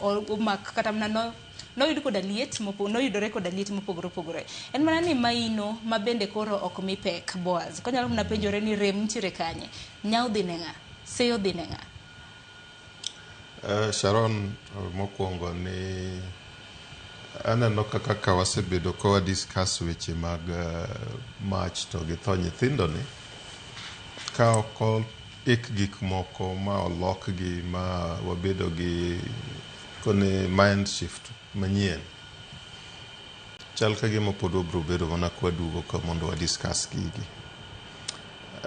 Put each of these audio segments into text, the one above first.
Omak kata mana no noyud koda liet noyudore koda liet mopogore opogore. En mana ni maino ma bende koro ok mi pek Boaz. Konyalo mana penjore ni rem nitiere kanye? Nyawo dhi ne ng'a? Seyo dhi ne ng'a? Sharon, mokwongo ni aneno ka kaka wasebedo ka wa discuss weche mag mach to gi tho nyithindo ni ka ok oik gik moko ma olokgi ma wabedo gi koni mind shift manyien, chal ka gima pod wabiro bedo mana kwaduogo ka mondo wa discuss gigi.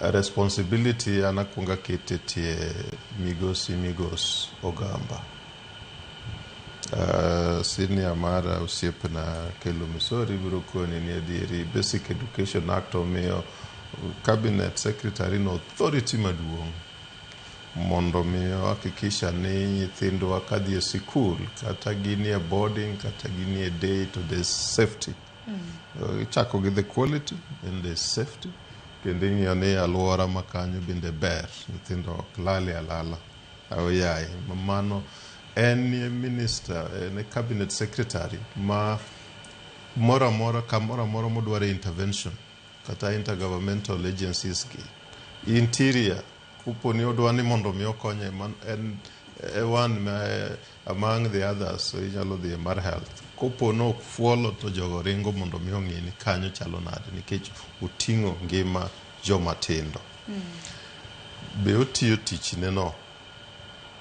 Responsibility an akwongo akete tie migosi Migos Ogamba. Senior mara, osiepna Kelo Misori biro koni ni adieri Basic Education Act omiyo cabinet secretary no authority maduong' mondo mi hakikisha ni nyithindwa kadhi e sikul, kata ginie boarding kata ginie day, to there's safety. Ichako gi the quality, then there's safety, kendo ing'iyo ni alwora ma kanyo bende ber, nyithindo ok lali alala aoyaye. Mano en minister, en e cabinet secretary ma moro amora, kamoro amora modwaro intervention kata intergovernmental agencies gi interior, kopo ni odwa ni mondo mi okonye, en e one ma among the others. So inyalo dhi e mar health, kopo no fuolo to jogo ringo mondo mi ong'i ni kanyo chalo nade, nikech oting'o ngima joma tindo. Be otiyo tichne no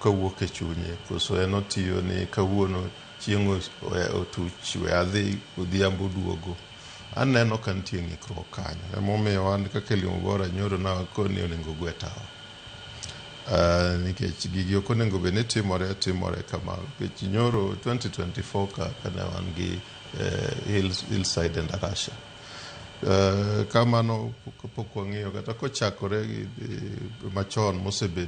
kawuok e chunye, koso en otiyo ni kawuono chieng' otuch, we adhi odhiambo duogo? Aneno ka nitie ng'ikruok kanyo. Emomiyo an kaka Elimu Bora nyoro nawakoni onego gwe tawa, nikech gigi ok onego bed ni timore timore kama. Nikech nyoro 2024 ka kane wan gi Hillside and Arusha, kamano kapok wang'iyo kata kochakore machon mosebedo.